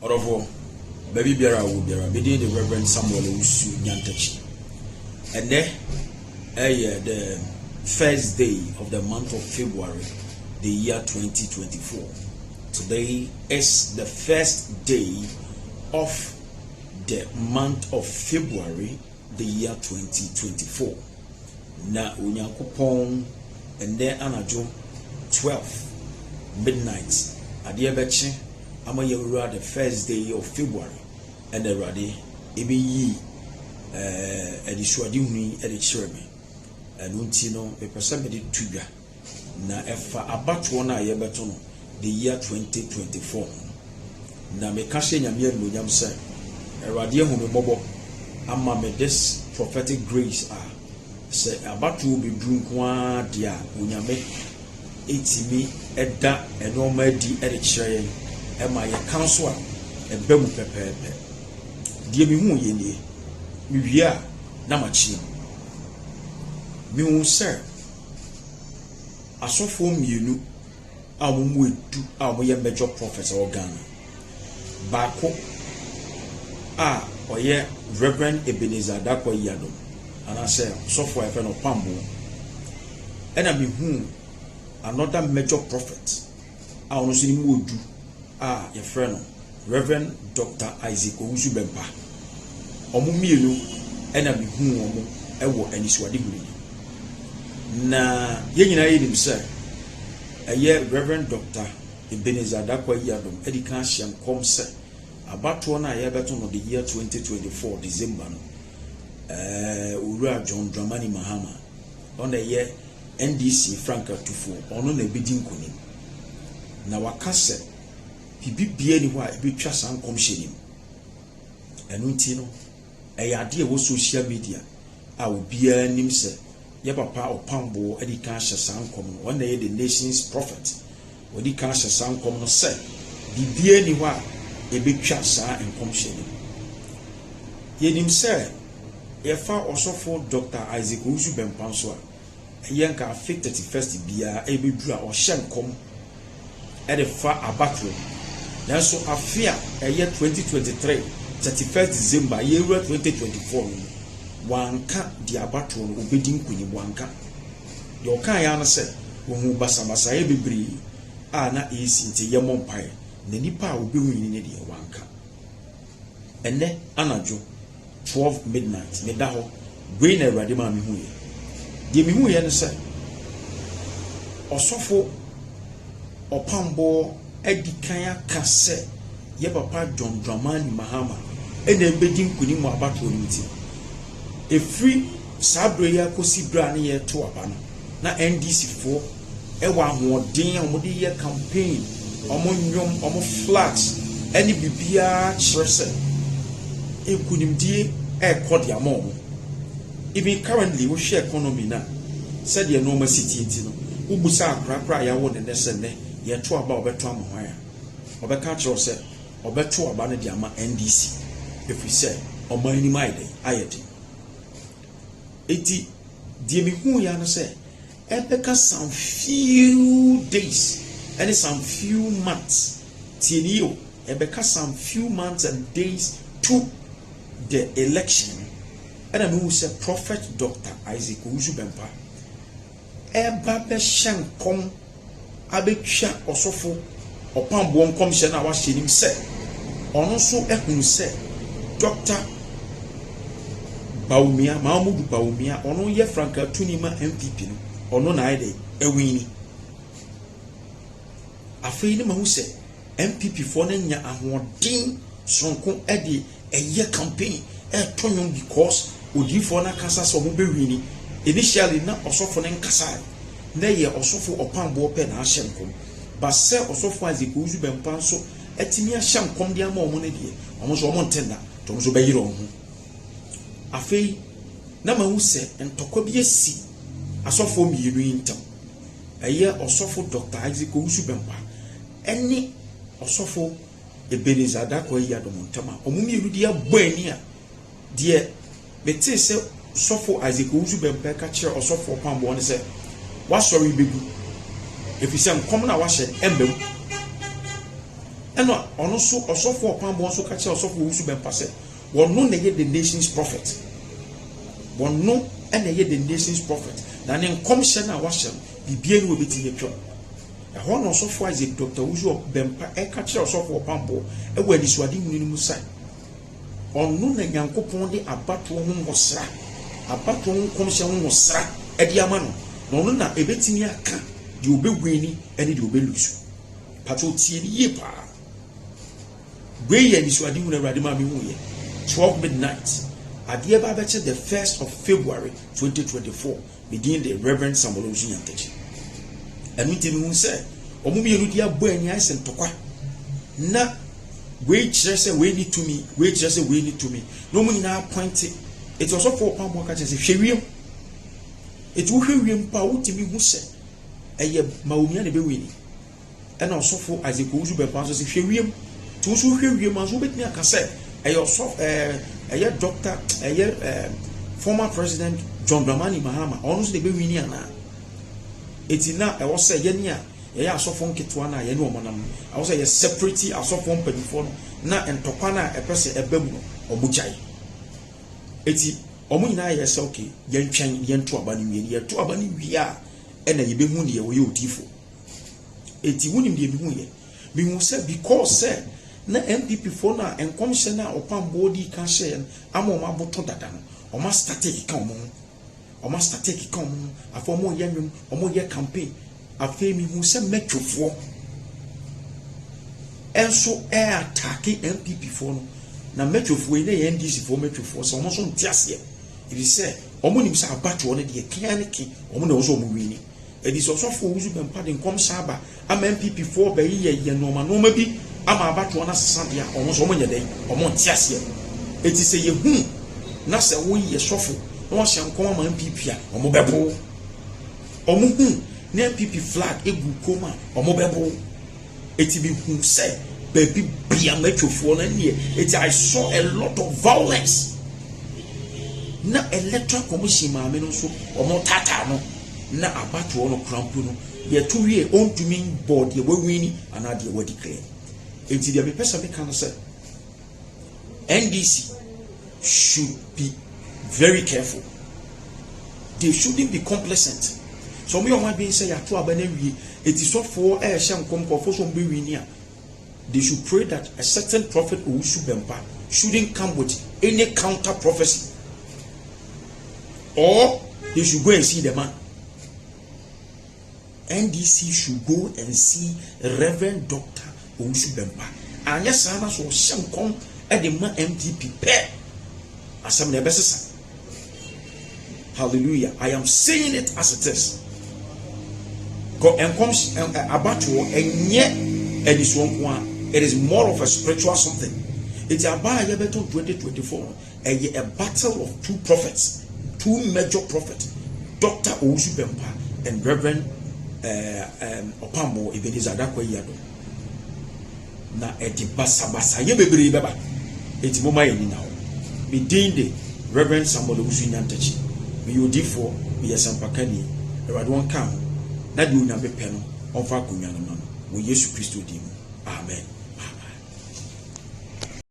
Ɔdɔfoɔ, baabi biara a wɔ biara, me din de Reverend Samuel Owusu Nyantakyi. Ɛnɛ ɛyɛ the first day of the month of February, the year 2024. Today is the first day of the month of February, the year 2024. Na Onyankopɔn, ɛnɛ anadwo 12 midnight, adeɛ bɛkye ama yɛwura the first day of February, ɛna Awurade ɛbɛyi anisoadehunu yi ɛde kyerɛ me. Ɛno nti no, mepɛ sɛ mede to dwa na ɛfa abatoɔ no a yɛbɛto no the year 2024 ho. Na meka hyɛ Nyame animuonyam sɛ Awurade ahu me mmɔbɔ ama me this prophetic grace a sɛ abatoɔ bɛduru nko ara deɛ a, Onyame ɛtumi ɛda nneɛma adi ɛde kyerɛ yɛn, ɛma yɛka nso a ɛba mu pɛpɛɛpɛ. Deɛ mehu yɛ nie. Mewie a na makyerɛ mu. Mehu sɛ asɔfoɔ mmienu a wɔn mu edu a wɔyɛ major prophets a wɔ Ghana, baako a ɔyɛ Reverend Ebenezer Darko Yiadom anaasɛ sɔfoɔ a yɛfrɛ no Ɔpambo, ɛna mehu another major prophet a ɔno nso ne mu odu a yɛfrɛ no Reverend Dr Isaac Owusu Bɛmpa. Wɔn mmienu ɛna mehu wɔn ɛwɔ anisoadehunu yi. Na yɛn nyinaa yɛnim sɛ ɛyɛ Reverend Dr Ebenezer Darko Yiadom ɛde kan ahyɛ nkɔm sɛ abatoɔ no a yɛbɛto no the year 2024 December no, Owura John Dramani Mahama, ɔna ɛyɛ NDC frankatufoɔ, ɔno na ɛbɛdi nkonim. Na waka sɛ biribi bia ni hɔ a ɛbɛtwa saa nkɔmhyɛ nim. Ɛno nti no, ɛyɛ adeɛ a ɛwɔ social media a obiara nim sɛ yɛ papa Ɔpamboɔ de kan ahyɛ saa nkɔm no. Ɔno na ɛyɛ the nation's prophet. Wɔde kan ahyɛ saa nkɔm no sɛ biribiara ni hɔ a ɛbɛtwa saa nkɔmhyɛ no. Yɛnim sɛ yɛfa ɔsɔfo Dr Isaac Owusu Bɛmpa nso a, ɛyɛ nka afe 31st biara ɛbɛduru a, ɔhyɛ nkɔm ɛde fa abatoɔ. Nanso afe a ɛyɛ 2023 31st December, yɛwura 2024 no mu, wanka deɛ abatoɔ no obɛdi nkonim. Wanka. Deɛ ɔka yɛ ano sɛ ohun basabasayɛ bebree a na ɛresi, nti yɛmmɔ mpaeɛ na nipa a obɛhu yi ne deɛ wanka. Ɛnɛ anadwo 12 midnight, meda hɔ wei na Awurade maa mehu yɛ. Deɛ mehu yɛ no sɛ ɔsɔfo Ɔpamboɔ adi kan aka sɛ yɛ papa John Dramani Mahama ɛna ɛbɛdi nkonim wɔ abatoɔ no mu. Ti ɛfiri saa berɛ yi akɔsi berɛ a ne yɛreto aba no, na NDC foɔ ɛwɔ ahoɔden a wɔde yɛ campaign. Wɔn nnwom, wɔn flags ɛne biribiara kyerɛ sɛ nkunimdie ɛrekɔ de ama wɔn. Even currently, wohwɛ economy na sɛdeɛ nneɛma si tie ti no, wobusa akorakora a yɛawo ne nɛ sɛ nnɛ yɛto aba a, ɔbɛto ama hwan a, ɔbɛka kyerɛ wo sɛ ɔbɛto aba no de ama NDC, ɛfiri sɛ ɔman anim ayɛ den, ayɛ den. Eti deɛ mehu ya no sɛ ɛbɛka some few days ɛne some few months, tie ni o, ɛbɛka some few months and days to the election, ɛna mehu sɛ Prophet Dr Isaac Owusu Bɛmpa ɛba bɛhyɛ nkɔm abɛtwa ɔsɔfo Ɔpamboɔ nkɔmhyɛ no a wahyɛ nim sɛ ɔno nso ehunu sɛ Dr Bawumia, Mahamudu Bawumia, ɔno yɛ frankatuni ma NPP no, ɔno na ayɛ dɛ ɛwin. Afei ne ma hu sɛ NPP foɔ no nya ahoɔden soronko ɛde ɛyɛ campaign, ɛɛtɔ nnwom, because odiifoɔ no akasa sɛ ɔmo bɛwin. Initially na ɔsɔfo no nkasa, na yɛ ɔsɔfo Ɔpamboɔ pɛ na ahyɛ nkɔm ba sɛ ɔsɔfo Isaac Owusu Bɛmpa nso ɛtumi ahyɛ nkɔm de ama ɔmo no deɛ, ɔmo nso ɔmo nte nna nti ɔmo nso bɛyere ɔmo ho. Afei na ma hu sɛ ntɔkwa bi asi asɔfoɔ mmienu yi ntam, ɛyɛ ɔsɔfo Dr Isaac Owusu Bɛmpa ɛne ɔsɔfo Ebenezer Darko Yiadom ntam a ɔmo mmienu de abɔ ani a deɛ metee sɛ sɔfo Isaac Owusu Bɛmpa ka kyerɛ ɔsɔfo Ɔpamboɔ no sɛ wasɔre bɛgu, ɛfiri sɛ nkɔm no a wahyɛ ɛmba mu. Ɛna ɔno nso, ɔsɔfo Ɔpamboɔ nso ka kyerɛ ɔsɔfo Owusu Bɛmpa sɛ wɔno na ɛyɛ the nation's prophet, wɔno ɛna ɛyɛ the nation's prophet, na ne nkɔmhyɛ no a wahyɛ no, biribiara ni wɔbɛtumi atwam. Ɛhɔ na ɔsɔfo Isaac Dr Owusu Bɛmpa ɛka kyerɛ ɔsɔfo Ɔpamboɔ ɛwɔ anisoade hunu no mu sɛ ɔno na Nyankopɔn de abatoɔ ho ngɔsra, abatoɔ ho nkɔmhyɛ ho ngɔsra ɛde ama no, na ɔno na ɛbɛtumi aka deɛ ɔbɛwin ɛne deɛ ɔbɛlose. Patro, tie ne yie paa. Wei yɛ anisoade hunu Awurade maa mi hu yɛ 12 midnight, adeɛ ba abɛkyɛ the 1st of February 2024. Me din de Reverend Samuel Owusu Nyantakyi. Ɛno nti mehu sɛ wɔn mmienu de abɔ ani ayɛ sɛ ntɔkwa, na wei kyerɛ sɛ wei ni tumi, wei kyerɛ sɛ wei ni tumi, na wɔn nyinaa pɔnte. Eti ɔsɔfo Ɔpamboɔ ka kyerɛ sɛ, hwɛ wiem. Eti wohwɛ wiem pa, wotumi hu sɛ ɛyɛ Bawumia na ɛbɛwin. Ɛna ɔsɔfo Isaac Owusu Bɛmpa nso sɛ, hwɛ wiem. Tí wọ́n nso hwɛ wiem nso, wobɛtumi aka sɛ ɛyɛ ɔsɔfo ɛyɛ doctor, ɛyɛ former President John Dramani Mahama, ɔno nso na ɛbɛwin anaa? Eti na ɛwɔ sɛ yɛne a yɛyɛ asɔfo nketewa no a yɛne wɔn nam no, ɛwɔ sɛ yɛ separate asɔfo mpanyinfoɔ no, na ntɔkwa no a ɛpɛ sɛ ɛbɛ mu no, wɔn gyae. Eti wɔn nyinaa yɛ sɛ, okay, yɛntwɛn, yɛnto aba no wie. Yɛto aba no wie a, ɛna yɛbɛhu deɛ wɔyɛ odiifo. Eti wunim deɛ mihu yɛ? Mihu sɛ because sɛ na NPP foɔ no a nkɔmhyɛ no a Ɔpamboɔ di kan hyɛ no ama wɔn aboto dada no, wɔn astart keka wɔn ho, wɔn astart keka wɔn ho. Afei wɔn yɛ nnwom, wɔn yɛ campaign. Afei mihu sɛ mɛtwofoɔ ɛnso ɛattack NPP foɔ no, na mɛtwofoɔ yi na yɛ NDC foɔ mɛtwofoɔ sɛ wɔn nso nte aseɛ, ebi sɛ wɔn nim sɛ abatoɔ no deɛ kea ne ke wɔn na ɛwɔ sɛ wɔn win. Ɛdi sɛ ɔsɔfo Owusu Bɛmpa de nkɔmhyɛ aba ama NPP foɔ bɛyi yɛ nneɛma nneɛma bi ama abatoɔ no asesa deɛ a, wɔn nso wɔn nyɛ dɛn, wɔn nte aseɛ. Eti sɛ yɛhu na sɛ woyɛ sɔfo na wɔahyɛ nkɔm ama NPP a, wɔn bɛbo. Wɔn hu na NPP flag egu kurom a, wɔn bɛbo. Eti bi hu sɛ baabi bia mɛtwofoɔ no neɛ. Eti I saw a lot of violence, na Electoral Commission maame no nso, wɔn taataa no, na abatoɔ no krampo no yɛto wie, ɔntumi bɔ deɛ wawin anaa deɛ wadi clear. Eti deɛ mepɛ sɛ meka no sɛ NDC should be very careful. They shouldn't be complacent. So wɔn yɛ wɔn adwene sɛ yɛato aba no awie, eti sɔfoɔ ɛrehyɛ nkɔm nkɔfoɔ so wɔn bɛwin a, they should pray that a certain Prophet Owusu Bɛmpa shouldn't come with any counter prophecy, or they should go and see the man. NDC should go and see Reverend Doctor Owusu Bɛmpa. Anyɛ saa na so ɔhyɛ nkɔm ɛde ma NPP pɛ, asɛm na ɛbɛsesa. Hallelujah. I am saying it as it is. Kɔ nkɔm abatoɔ ɛnyɛ anisoɔ nko a, it is more of a spiritual something. Eti aba a yɛbɛto 2024 no, ɛyɛ a battle of two prophets, two major prophets, Dr Owusu Bɛmpa and Reverend Ɔpambo Ebenezer Adakwa Yiadom, na ɛde basabasayɛ bebree bɛba. Eti mo ma yɛ nina hɔ. Me din de Reverend Samuel Owusu Nyantakyi. Meyɛ odiifoɔ, meyɛ sampakani. Awurade wɔn ka ho na deɛ Onyame pɛ no, ɔmfa akonnwa no ma no wɔ Yesu Kristo din mu. Amen.